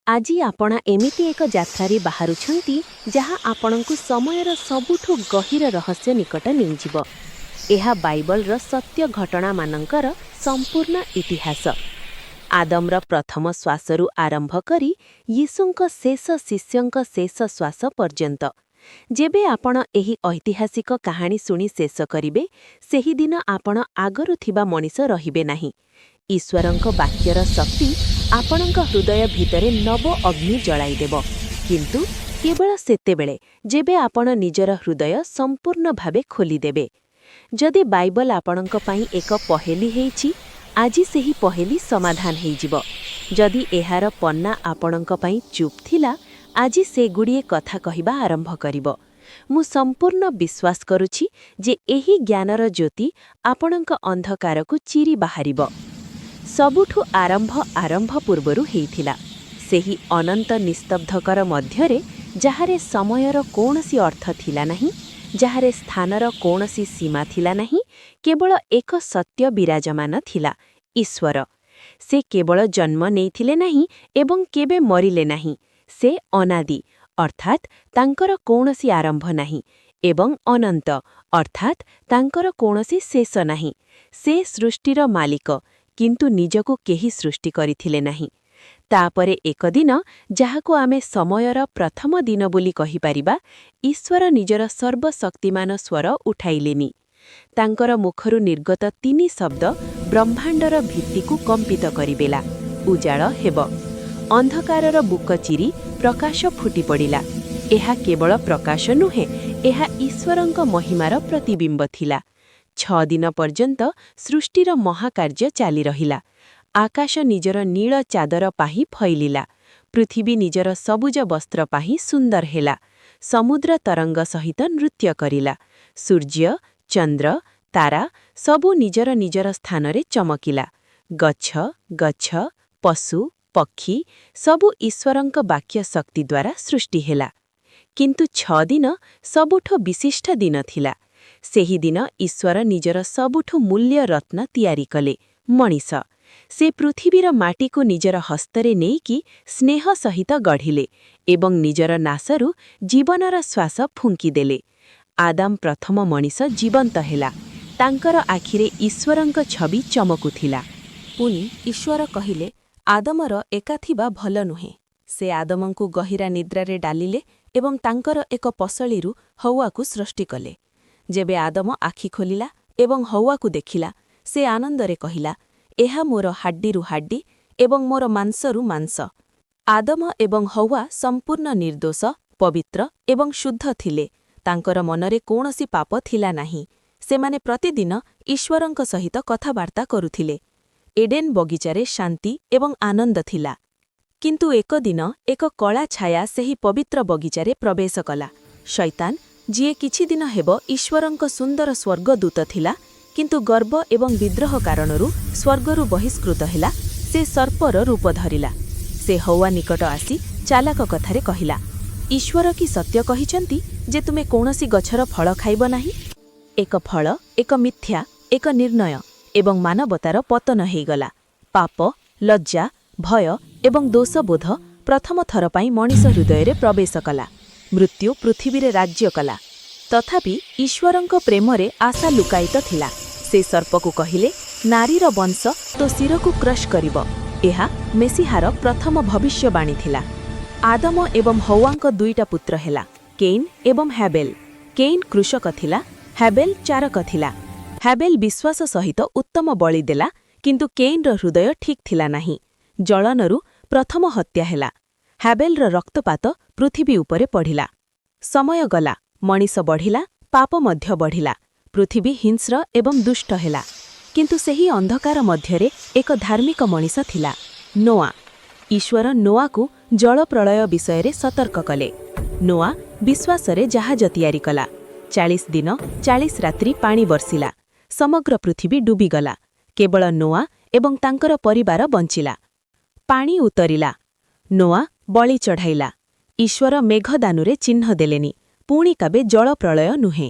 ଆଜି ଆପଣ ଏମିତି ଏକ ଯାତ୍ରାରେ ବାହାରୁଛନ୍ତି, ଯାହା ଆପଣଙ୍କୁ ସମୟର ସବୁଠୁ ଗହୀର ରହସ୍ୟ ନିକଟ ନେଇଯିବ। ଏହା ବାଇବଲର ସତ୍ୟ ଘଟଣାମାନଙ୍କର ସମ୍ପୂର୍ଣ୍ଣ ଇତିହାସ, ଆଦମର ପ୍ରଥମ ଶ୍ୱାସରୁ ଆରମ୍ଭ କରି ଯୀଶୁଙ୍କ ଶେଷ ଶିଷ୍ୟଙ୍କ ଶେଷ ଶ୍ୱାସ ପର୍ଯ୍ୟନ୍ତ। ଯେବେ ଆପଣ ଏହି ଐତିହାସିକ କାହାଣୀ ଶୁଣି ଶେଷ କରିବେ, ସେହିଦିନ ଆପଣ ଆଗରୁ ଥିବା ମଣିଷ ରହିବେ ନାହିଁ। ଈଶ୍ୱରଙ୍କ ବାକ୍ୟର ଶକ୍ତି ଆପଣଙ୍କ ହୃଦୟ ଭିତରେ ନବ ଅଗ୍ନି ଜଳାଇଦେବ, କିନ୍ତୁ କେବଳ ସେତେବେଳେ ଯେବେ ଆପଣ ନିଜର ହୃଦୟ ସମ୍ପୂର୍ଣ୍ଣ ଭାବେ ଖୋଲିଦେବେ। ଯଦି ବାଇବଲ ଆପଣଙ୍କ ପାଇଁ ଏକ ପହେଲି ହେଇଛି, ଆଜି ସେହି ପହେଲି ସମାଧାନ ହେଇଯିବ। ଯଦି ଏହାର ପନ୍ନା ଆପଣଙ୍କ ପାଇଁ ଚୁପ୍ ଥିଲା, ଆଜି ସେଗୁଡ଼ିଏ କଥା କହିବା ଆରମ୍ଭ କରିବ। ମୁଁ ସମ୍ପୂର୍ଣ୍ଣ ବିଶ୍ୱାସ କରୁଛି ଯେ ଏହି ଜ୍ଞାନର ଜ୍ୟୋତି ଆପଣଙ୍କ ଅନ୍ଧକାରକୁ ଚିରି ବାହାରିବ। ସବୁଠୁ ଆରମ୍ଭ ଆରମ୍ଭ ପୂର୍ବରୁ ହେଇଥିଲା, ସେହି ଅନନ୍ତ ନିସ୍ତବ୍ଧକର ମଧ୍ୟରେ, ଯାହାରେ ସମୟର କୌଣସି ଅର୍ଥ ଥିଲା ନାହିଁ, ଯାହାରେ ସ୍ଥାନର କୌଣସି ସୀମା ଥିଲା ନାହିଁ। କେବଳ ଏକ ସତ୍ୟ ବିରାଜମାନ ଥିଲା, ଈଶ୍ୱର। ସେ କେବଳ ଜନ୍ମ ନେଇଥିଲେ ନାହିଁ ଏବଂ କେବେ ମରିଲେ ନାହିଁ। ସେ ଅନାଦି, ଅର୍ଥାତ୍ ତାଙ୍କର କୌଣସି ଆରମ୍ଭ ନାହିଁ, ଏବଂ ଅନନ୍ତ, ଅର୍ଥାତ୍ ତାଙ୍କର କୌଣସି ଶେଷ ନାହିଁ। ସେ ସୃଷ୍ଟିର ମାଲିକ, କିନ୍ତୁ ନିଜକୁ କେହି ସୃଷ୍ଟି କରିଥିଲେ ନାହିଁ। ତାପରେ ଏକ ଦିନ, ଯାହାକୁ ଆମେ ସମୟର ପ୍ରଥମ ଦିନ ବୋଲି କହିପାରିବା, ଈଶ୍ୱର ନିଜର ସର୍ବଶକ୍ତିମାନ ସ୍ୱର ଉଠାଇଲେନି। ତାଙ୍କର ମୁଖରୁ ନିର୍ଗତ ତିନି ଶବ୍ଦ ବ୍ରହ୍ମାଣ୍ଡର ଭିତ୍ତିକୁ କମ୍ପିତ କରିଦେଲା, "ଉଜାଳ ହେବ।" ଅନ୍ଧକାରର ବୁକ ଚିରି ପ୍ରକାଶ ଫୁଟି ପଡ଼ିଲା। ଏହା କେବଳ ପ୍ରକାଶ ନୁହେଁ, ଏହା ଈଶ୍ୱରଙ୍କ ମହିମାର ପ୍ରତିବିମ୍ବ ଥିଲା। 6 ଦିନ ପର୍ଯ୍ୟନ୍ତ ସୃଷ୍ଟିର ମହାକାର୍ଯ୍ୟ ଚାଲି ରହିଲା। ଆକାଶ ନିଜର ନୀଳ ଚାଦର ପାହି ଫୈଲିଲା। ପୃଥିବୀ ନିଜର ସବୁଜ ବସ୍ତ୍ର ପାହି ସୁନ୍ଦର ହେଲା। ସମୁଦ୍ର ତରଙ୍ଗ ସହିତ ନୃତ୍ୟ କରିଲା। ସୂର୍ଯ୍ୟ, ଚନ୍ଦ୍ର, ତାରା ସବୁ ନିଜର ନିଜର ସ୍ଥାନରେ ଚମକିଲା। ଗଛ ଗଛ, ପଶୁ, ପକ୍ଷୀ ସବୁ ଈଶ୍ୱରଙ୍କ ବାକ୍ୟ ଶକ୍ତି ଦ୍ୱାରା ସୃଷ୍ଟି ହେଲା। କିନ୍ତୁ 6 ଦିନ ସବୁଠୁ ବିଶିଷ୍ଟ ଦିନ ଥିଲା। ସେହିଦିନ ଈଶ୍ୱର ନିଜର ସବୁଠୁ ମୂଲ୍ୟ ରତ୍ନ ତିଆରି କଲେ, ମଣିଷ। ସେ ପୃଥିବୀର ମାଟିକୁ ନିଜର ହସ୍ତରେ ନେଇକି ସ୍ନେହ ସହିତ ଗଢ଼ିଲେ ଏବଂ ନିଜର ନାସରୁ ଜୀବନର ଶ୍ୱାସ ଫୁଙ୍କିଦେଲେ। ଆଦାମ, ପ୍ରଥମ ମଣିଷ, ଜୀବନ୍ତ ହେଲା। ତାଙ୍କର ଆଖିରେ ଈଶ୍ୱରଙ୍କ ଛବି ଚମକୁଥିଲା। ପୁଣି ଈଶ୍ୱର କହିଲେ, "ଆଦମର ଏକା ଥିବା ଭଲ ନୁହେଁ।" ସେ ଆଦମଙ୍କୁ ଗହୀରା ନିଦ୍ରାରେ ଡାଲିଲେ ଏବଂ ତାଙ୍କର ଏକ ପସଳିରୁ ହଉଆକୁ ସୃଷ୍ଟି କଲେ। ଯେବେ ଆଦମ ଆଖି ଖୋଲିଲା ଏବଂ ହଉଆକୁ ଦେଖିଲା, ସେ ଆନନ୍ଦରେ କହିଲା, "ଏହା ମୋର ହାଡ୍ଡିରୁ ହାଡ୍ଡି ଏବଂ ମୋର ମାଂସରୁ ମାଂସ।" ଆଦମ ଏବଂ ହଉଆ ସମ୍ପୂର୍ଣ୍ଣ ନିର୍ଦ୍ଦୋଷ, ପବିତ୍ର ଏବଂ ଶୁଦ୍ଧ ଥିଲେ। ତାଙ୍କର ମନରେ କୌଣସି ପାପ ଥିଲା ନାହିଁ। ସେମାନେ ପ୍ରତିଦିନ ଈଶ୍ୱରଙ୍କ ସହିତ କଥାବାର୍ତ୍ତା କରୁଥିଲେ। ଏଡେନ୍ ବଗିଚାରେ ଶାନ୍ତି ଏବଂ ଆନନ୍ଦ ଥିଲା। କିନ୍ତୁ ଏକ ଦିନ ଏକ କଳା ଛାୟା ସେହି ପବିତ୍ର ବଗିଚାରେ ପ୍ରବେଶ କଲା। ଶୈତାନ, ଯିଏ କିଛିଦିନ ହେବ ଈଶ୍ୱରଙ୍କ ସୁନ୍ଦର ସ୍ୱର୍ଗଦୂତ ଥିଲା, କିନ୍ତୁ ଗର୍ବ ଏବଂ ବିଦ୍ରୋହ କାରଣରୁ ସ୍ୱର୍ଗରୁ ବହିଷ୍କୃତ ହେଲା, ସେ ସର୍ପର ରୂପ ଧରିଲା। ସେ ହଉଆ ନିକଟ ଆସି ଚାଲାକ କଥାରେ କହିଲା, "ଈଶ୍ୱର କି ସତ୍ୟ କହିଛନ୍ତି ଯେ ତୁମେ କୌଣସି ଗଛର ଫଳ ଖାଇବ ନାହିଁ?" ଏକ ଫଳ, ଏକ ମିଥ୍ୟା, ଏକ ନିର୍ଣ୍ଣୟ ଏବଂ ମାନବତାର ପତନ ହେଇଗଲା। ପାପ, ଲଜ୍ଜା, ଭୟ ଏବଂ ଦୋଷବୋଧ ପ୍ରଥମ ଥର ପାଇଁ ମଣିଷ ହୃଦୟରେ ପ୍ରବେଶ କଲା। ମୃତ୍ୟୁ ପୃଥିବୀରେ ରାଜ୍ୟ କଲା। ତଥାପି ଈଶ୍ୱରଙ୍କ ପ୍ରେମରେ ଆଶା ଲୁକାୟିତ ଥିଲା। ସେ ସର୍ପକୁ କହିଲେ, "ନାରୀର ବଂଶ ତୋ ଶିରକୁ କ୍ରଶ କରିବ।" ଏହା ମେସିହାର ପ୍ରଥମ ଭବିଷ୍ୟବାଣୀ ଥିଲା। ଆଦମ ଏବଂ ହଉଆଙ୍କ ଦୁଇଟା ପୁତ୍ର ହେଲା, କେଇନ୍ ଏବଂ ହ୍ୟାବେଲ। କେଇନ୍ କୃଷକ ଥିଲା, ହ୍ୟାବେଲ ଚାରକ ଥିଲା। ହ୍ୟାବେଲ ବିଶ୍ୱାସ ସହିତ ଉତ୍ତମ ବଳି ଦେଲା, କିନ୍ତୁ କେଇନ୍ର ହୃଦୟ ଠିକ୍ ଥିଲା ନାହିଁ। ଜଳନରୁ ପ୍ରଥମ ହତ୍ୟା ହେଲା। ହ୍ୟାବେଲର ରକ୍ତପାତ ପୃଥିବୀ ଉପରେ ପଡ଼ିଲା। ସମୟ ଗଲା। ମଣିଷ ବଢ଼ିଲା, ପାପ ମଧ୍ୟ ବଢ଼ିଲା। ପୃଥିବୀ ହିଂସ୍ର ଏବଂ ଦୁଷ୍ଟ ହେଲା। କିନ୍ତୁ ସେହି ଅନ୍ଧକାର ମଧ୍ୟରେ ଏକ ଧାର୍ମିକ ମଣିଷ ଥିଲା, ନୋଆ। ଈଶ୍ୱର ନୋଆକୁ ଜଳପ୍ରଳୟ ବିଷୟରେ ସତର୍କ କଲେ। ନୋଆ ବିଶ୍ୱାସରେ ଜାହାଜ ତିଆରି କଲା। 40 ଦିନ 40 ରାତ୍ରି ପାଣି ବର୍ଷିଲା। ସମଗ୍ର ପୃଥିବୀ ଡୁବିଗଲା। କେବଳ ନୋଆ ଏବଂ ତାଙ୍କର ପରିବାର ବଞ୍ଚିଲା। ପାଣି ଉତରିଲା। ନୋଆ ବଳି ଚଢ଼ାଇଲା। ଈଶ୍ୱର ମେଘଦାନୁରେ ଚିହ୍ନ ଦେଲେନି, ପୁଣି କେବେ ଜଳପ୍ରଳୟ ନୁହେଁ।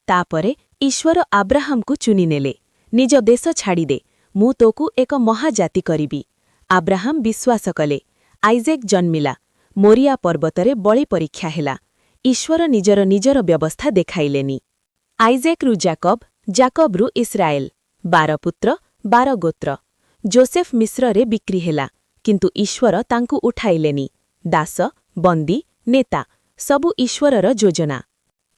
ତାପରେ ଈଶ୍ୱର ଆବ୍ରାହାମକୁ ଚୁନିନେଲେ। "ନିଜ ଦେଶ ଛାଡ଼ିଦେ, ମୁଁ ତୋକୁ ଏକ ମହାଜାତି କରିବି।" ଆବ୍ରାହାମ ବିଶ୍ୱାସ କଲେ। ଆଇଜେକ୍ ଜନ୍ମିଲା। ମୋରିଆ ପର୍ବତରେ ବଳି ପରୀକ୍ଷା ହେଲା। ଈଶ୍ୱର ନିଜର ନିଜର ବ୍ୟବସ୍ଥା ଦେଖାଇଲେନି। ଆଇଜେକ୍ରୁ ଜାକବ୍, ଜାକବ୍ରୁ ଇସ୍ରାଏଲ। 12 ପୁତ୍ର, 12 ଗୋତ୍ର। ଜୋସେଫ ମିଶ୍ରରେ ବିକ୍ରି ହେଲା, କିନ୍ତୁ ଈଶ୍ୱର ତାଙ୍କୁ ଉଠାଇଲେନି। ଦାସ, ବନ୍ଦୀ, ନେତା, ସବୁ ଈଶ୍ୱରର ଯୋଜନା।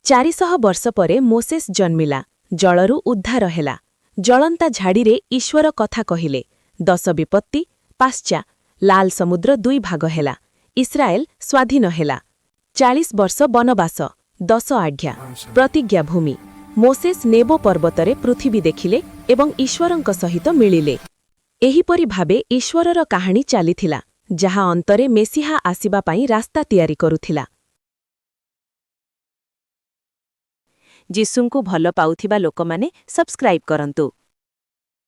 400 ବର୍ଷ ପରେ ମୋସେସ୍ ଜନ୍ମିଲା, ଜଳରୁ ଉଦ୍ଧାର ହେଲା। ଜଳନ୍ତା ଝାଡ଼ିରେ ଈଶ୍ୱର କଥା କହିଲେ। ଦଶ ବିପତ୍ତି, ପାଶ୍ଚା, ଲାଲ ସମୁଦ୍ର ଦୁଇ ଭାଗ ହେଲା। ଇସ୍ରାଏଲ ସ୍ୱାଧୀନ ହେଲା। 40 ବର୍ଷ ବନବାସ, ଦଶ ଆଜ୍ଞା, ପ୍ରତିଜ୍ଞା ଭୂମି। ମୋସେସ୍ ନେବୋ ପର୍ବତରେ ପୃଥିବୀ ଦେଖିଲେ ଏବଂ ଈଶ୍ୱରଙ୍କ ସହିତ ମିଳିଲେ। ଏହିପରି ଭାବେ ଈଶ୍ୱରର କାହାଣୀ ଚାଲିଥିଲା, ଯାହା ଅନ୍ତରେ ମେସିହା ଆସିବା ପାଇଁ ରାସ୍ତା ତିଆରି କରୁଥିଲା। ଯୀଶୁଙ୍କୁ ଭଲ ପାଉଥିବା ଲୋକମାନେ ସବସ୍କ୍ରାଇବ୍ କରନ୍ତୁ।